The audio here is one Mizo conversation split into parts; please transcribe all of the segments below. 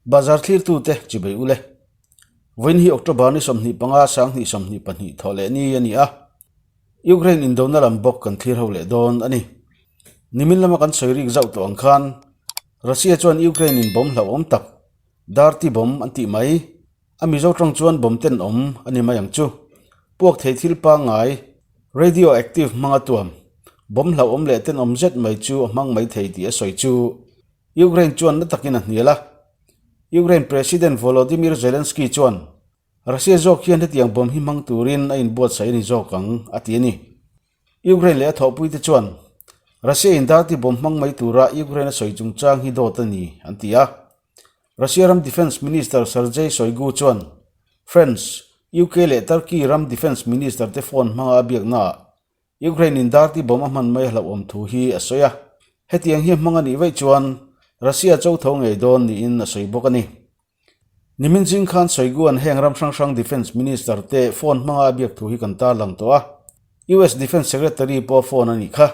Bazar thlirtute chibei ule. Vawiin hi October ni 25 2022 thawh leh ni a ni a. Ukraine indona lam bawk kan thlir ho leh dawn a ni. Nimin lama kan sawi rik zauh tawh ang khan Russia chuan Ukraine in bomb hlauhawm tak Dirty bomb an tih mai. A Mizo tawng chuan bomb tenawm a ni mai ang chu. Puak thei thil pangngai radio active hmanga tuam bomb hlauhawm leh tenawm zet mai chu a hmang mai thei tih a sawi chu Ukraine chuan na takin a hnial a. Ukraine President Volodymyr Zelensky chuan Russia zawk hian hetiang bomb hi hmang turin a inbuatsaih a ni zawk ang, a ti a ni. Ukraine leh a thawhpuite chuan Russia in dirty bomb hmang mai tura Ukraine a sawi chungchang hi dawt a ni, an ti a. Russia ram Defence Minister Sergei Shoigu chuan France, UK leh Turkey ram Defence Minister te phone hmanga a biaknaah Ukraine in dirty bomb a hman mai a hlauhawm thu hi a sawi a, hetiang hi a hmang a nih vaih chuan Russia cho tho ngei dawn niin a sawi bawk a ni. Nimin zing khan Shoigu-a'n heng ram hrang hrang Defence Minister te phone hmanga a biak thu hi kan tarlang tawh a, US Defence Secretary pawh phone a nih kha.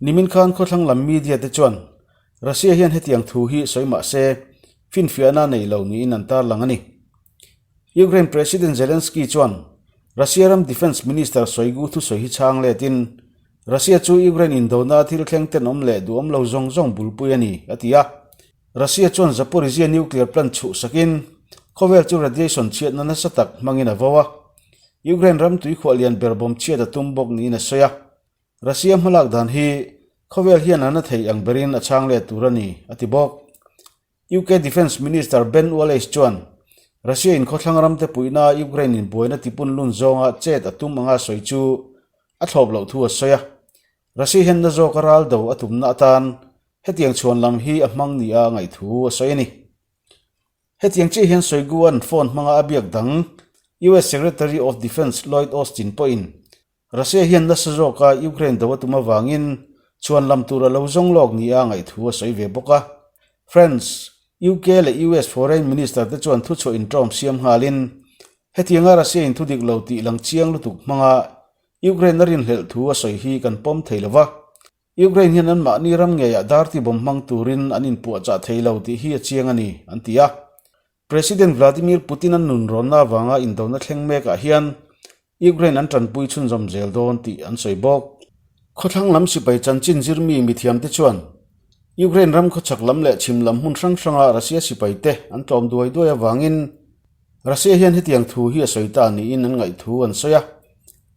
Nimin khan khawthlang lam media te chuan Russia hian hetiang thu hi sawi mah se finfiahna nei lo niin an tarlang a ni. Ukraine President Zelensky chuan Russia ram Defence Minister Shoigu thusawi hi chhang letin Russia chu Ukraine indona thil thleng tenawm leh duhawm lo zawng zawng bulpui a ni, a ti a. Russia chuan Zaporizhzhia nuclear plant chhuhsakin khawvel chu radiation chhiatna nasa tak hmangin a vo a. Ukraine ram tuikhuah lian ber bawm chhiat a tum bawk niin a sawi a. Russia hmalak dan hi khawvel hian a na thei ang berin a chhang let tur a ni, a ti bawk. UK Defence Minister Ben Wallace chuan Russia in khawthlang ramte puihna Ukraine in buaina tipun lun zawnga chet a tum anga sawi chu a thlawp loh thu a sawi a. Russia hian na zawka ral do a tumna atan hetiang chhuan lam hi a hmang nia ngaih thu a sawi a ni. Hetiang chiah hian Shoigu-a'n phone hmanga a biak dang US Secretary of Defence Lloyd Austin pawhin Russia hian nasa zawka Ukraine do a tum avangin chhuan lam tur a lo zawng lawk nia ngaihthu a sawi ve bawk a. France, UK leh US Foreign Minister te chuan thuchhuah inṭawm siam nghalin hetianga Russia in thudik lo tih lang chiang lutuk hmanga Ukraine a rinhlelh thu a sawi hi kan pawm thei lo va. Ukraine hian anmahni ram ngeiah dirty bomb hmang turin an inpuahchah thei lo tih hi a chiang a ni, an ti a. President Vladimir Putin a nun rawnna avanga indona thleng mekah hian Ukraine an tanpui chhunzawm zel dawn tih an sawi bawk. Khawthlang lam sipai chanchin zirmi mithiamte chuan Ukraine ram khawchhak lam leh chhim lam hmun hrang hranga Russia sipaite an tlawm duai duai avangin Russia hian hetiang thu hi a sawi ta niin an ngaih thu an sawi a.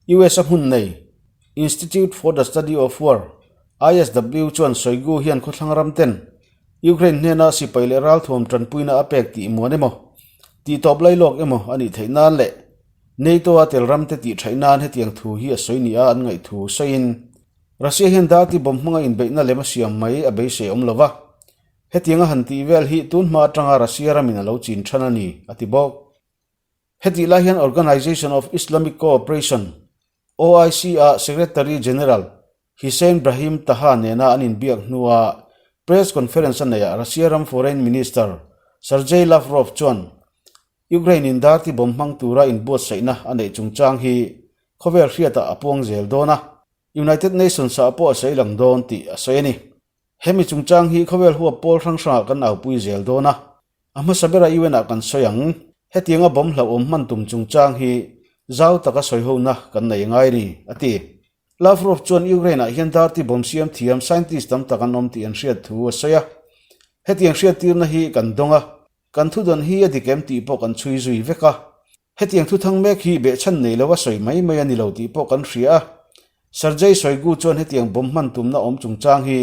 US a hmun nei Institute for the Study of War, ISW, chuan Shoigu hian khawthlang ramten Ukraine hnena sipai leh ralthuam tanpuina a pek tih muan emaw, tih tawp lai lawk emaw a nih theih nan leh NATO a tel ramte tih thaih nan hetiang thu hi a sawi nia an ngaih thu sawiin Russia hian dirty bomb hmanga inbeihna lem a siam mai a beisei awm lo va, hetianga han tih vel hi tun hma atanga Russia ramin a lo chin than a ni, a ti bawk. Hetih lai hian Organization of Islamic Cooperation, OIC, a Secretary General Hissein Brahim Taha nena an inbiak hnua press conference a neihah Russia ram Foreign Minister Sergei Lavrov chuan Ukraine in dirty bomb hmang tura inbuatsaihna a neih chungchang hi khawvel hriatah a puang zel dawn a, United Nations ah pawh a sawi lang dawn tih a sawi a ni. Hemi chungchang hi khawvel huap pawl hrang hrangah kan aupui zel dawn a, a hmasa berah UN ah kan sawi ang. Hetianga bomb hlauhawm hman tum chungchang hi zau taka sawihona kan nei ngai a ni, a ti. Lavrov chuan Ukraine-ah hian dirty bomb siam thiam scientist tam tak an awm tih an hriat thu a sawi a. Hetiang hriattirna hi kan dawng a, kan thudawn hi a dik em tih pawh kan chhui zui vek a. Hetiang thuthang mek hi behchhan nei lo a sawi mai mai a ni lo tih pawh kan hria a. Sergei Shoigu chuan hetiang bomb hman tumna awm chungchang hi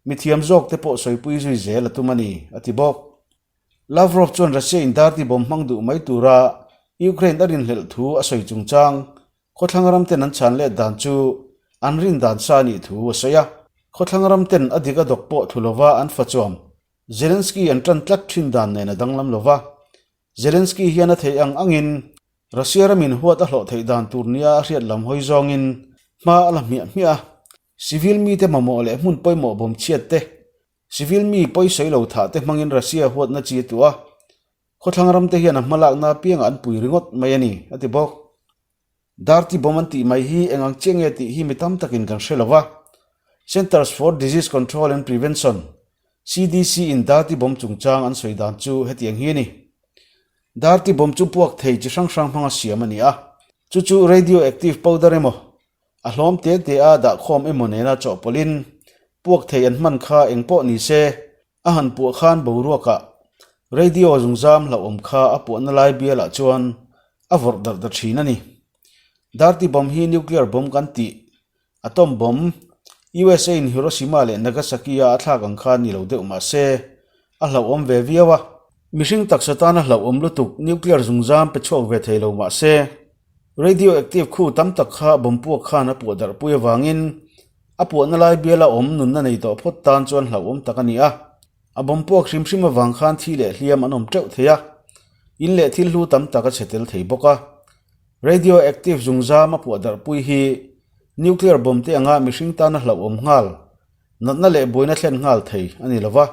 mithiam zawk te pawh sawipui zui zel a tum a ni, a ti bawk. Lavrov chuan Russia in dirty bomb hmang duh mai tura Ukraine a rinhlelh thu a sawi chungchang Khawthlang ram ten an chhan let dan chu an rin dan sa a nih thu a sawi a. Khawthlang ram ten a dik a dawk pawh thu lova an fa chuam Zelensky an tan tlat thin dan nen a danglam lova. Zelensky hian a theih ang angin Russia ramin huat a hlawh theih dan tur nia a hriat lam hawi zawngin hma a la hmiah hmiah a. Civil mite mamawh leh hmun pawimawh bawm chhiat te, civil mi pawisawi lo thah te hmangin Russia huatna chi a tuah a. Khawthlang ramte hian a hmalakna apiangah an pui ringawt mai a ni, a ti bawk. Dirty bomb an tih mai hi eng ang chiah nge tih hi mi tam takin kan hre lo va. Centers for Disease Control and Prevention. CDC in Dirty Bomb chungchang an sawi dan chu hetiang hi a ni. Dirty Bomb chu puak thei chi hrang hrang hmanga siam a ni a, chu chu radioactive powder emaw, a hlawm te te a dahkhawm emaw nena chawhpawlhin puak thei an hman kha eng pawh ni se, a han puah khan boruakah radio zungzam hlauhawm kha a puahna lai bialah chuan a vawrh darh ta thin a ni. Dirty Bomb hi nuclear bomb kan tih Atom bomb, USA in Hiroshima leh Nagasaki a a thlak ang kha ni lo deuh mah se, a hlauhawm ve viau a. Mihring taksa tana hlauhawm lutuk nuclear zungzam pe chhuak ve thei lo mah se, radioactive khu tam tak kha bomb puak khan a puah darh pui avangin a puahna lai biala awm nunna nei tawh phawt tan chuan hlauhawm tak a ni a. A bomb puak hrim hrim avang khan thi leh hliam an awm teuh thei a, in leh thil hlu tam tak a chhe tel thei bawk a. Radioactive zungzam a puah darh pui hi nuclear bomb te anga mihring tana hlauhawm nghal, natna leh buaina thlen nghal thei a ni lova,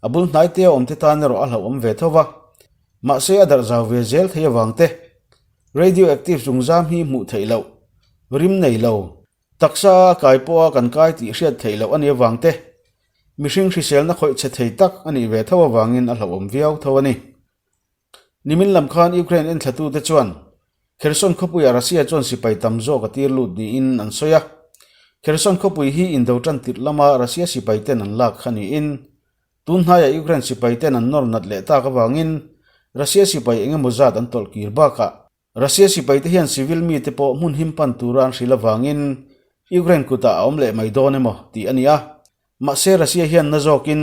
a bul hnai te a awm te tan erawh a hlauhawm ve tho va, mahse a darh zau ve zel thei avang te radioactive zungzam hi hmuh theih loh, rim nei lo, taksa a kai pawha kan kai tih hriat theih loh a nih avang te mihring hriselna khawih chhe thei tak a nih ve tho avangin a hlauhawm viau tho a ni. Nimin lam khan Ukraine enthlatute chuan Kherson khawpuiah Russia chuan sipai tam zawk a tir lut niin an sawi a. Kherson khawpui hi indo tan tirh lama Russia sipai ten an lak kha niin tun hnaiah Ukraine sipai ten an nawr nat leh tak avangin Russia sipai eng emaw zat an tawlh kir bakah Russia sipai te hian civil mite pawh hmun him pan tura an hrilh avangin Ukraine kutah a awm leh mai dawn emaw tih a ni a. Mahse Russia hian na zawkin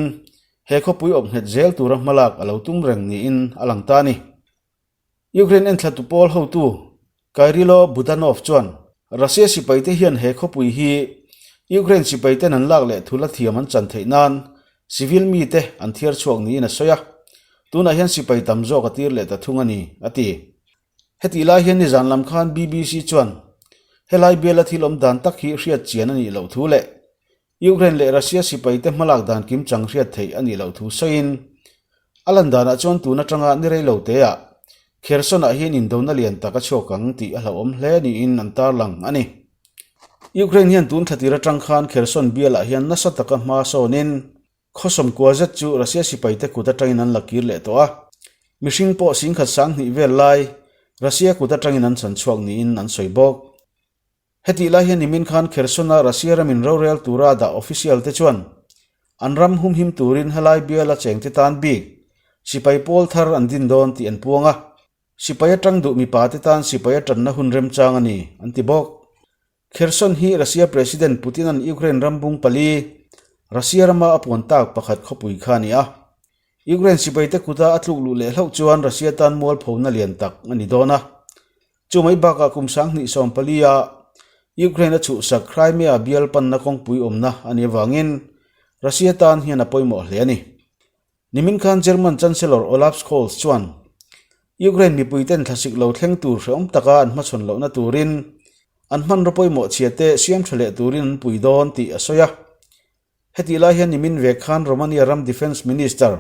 he khawpui awp nghet zel tura hmalak a lo tum reng niin a lang ta a ni. Ukraine enthlatu pawl hotu Kyrylo Budanov chuan Russia sipaite hian he khawpui hi Ukraine sipaiten an lak leh thul a thiam an chan theih nan civil mite an thiar chhuak niin a sawi a, tunah hian sipai tam zawk a tir leh ta thung a ni, a ti. Hetih lai hian nizan lam khan BBC chuan helai biala thil awm dan tak hi hriat chian a nih loh thu leh Ukraine leh Russia sipaite hmalak dan kimchang hriat theih a nih loh thu sawiin, a lan danah chuan tun atanga ni rei lo teah Kherson-ah hian indona lian tak a chhuak ang tih a hlauhawm hle niin an tarlang a ni. Ukraine hian tun thlatir atang khan Kherson bialah hian nasa taka hma sawnin khawsawm kua zet chu Russia sipaite kut atangin an la kir leh tawh a, mihring pawh singkhat sanghnih vel lai Russia kut atangin an chhan chhuak niin an sawi bawk. Hetih lai hian nimin khan Kherson-a Russia ramin rorel tura dah official te chuan an ram humhim turin helai biala chengte tan bik sipai pawl thar an din dawn tih an puang a, sipai atang duh mipa te tan sipai atanna hun remchang a ni, an ti bawk. Kherson hi Russia President Putin-a'n Ukraine ram bung pali Russia rama a puan tak pakhat khawpui kha a ni a. Ukraine sipaite kuta a tluk luh leh hlauh chuan Russia tan mualphona lian tak a ni dawn a. Chu mai bakah kum 2014 a Ukraine a chhuhsak Crimea bial panna kawngpui awmna a nih avangin Russia tan hian a pawimawh hle a ni. Nimin khan German Chancellor Olaf Scholz chuan Ukraine mipuiten thlasik lo thleng tur hrehawm taka an hmachhawn lohna turin an hmanraw pawimawh chhia te siam tha leh turin an pui dawn tih a sawi a. Hetih lai hian nimin ve khan Romania ram Defence Minister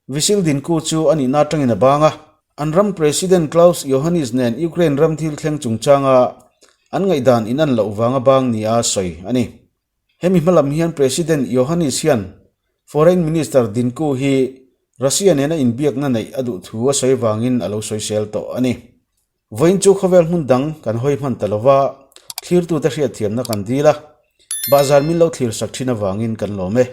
Visil Dinku chu a nihna atangin a bang a. An ram President Klaus Iohannis nen Ukraine ram thil thleng chungchanga an ngaihdan inan loh vanga bang nia sawi a ni. Hemi hmalam hian President Iohannis hian Foreign Minister Dinku hi Russia nena inbiakna neih a duh thu a sawi vangin a lo sawisel tawh a ni. Vawiin chu khawvel hmun dang kan hawi hman ta lova, thlirtute hriatthiamna kan dil a, bahzar min lo thlir sak thin avangin kan lawm e.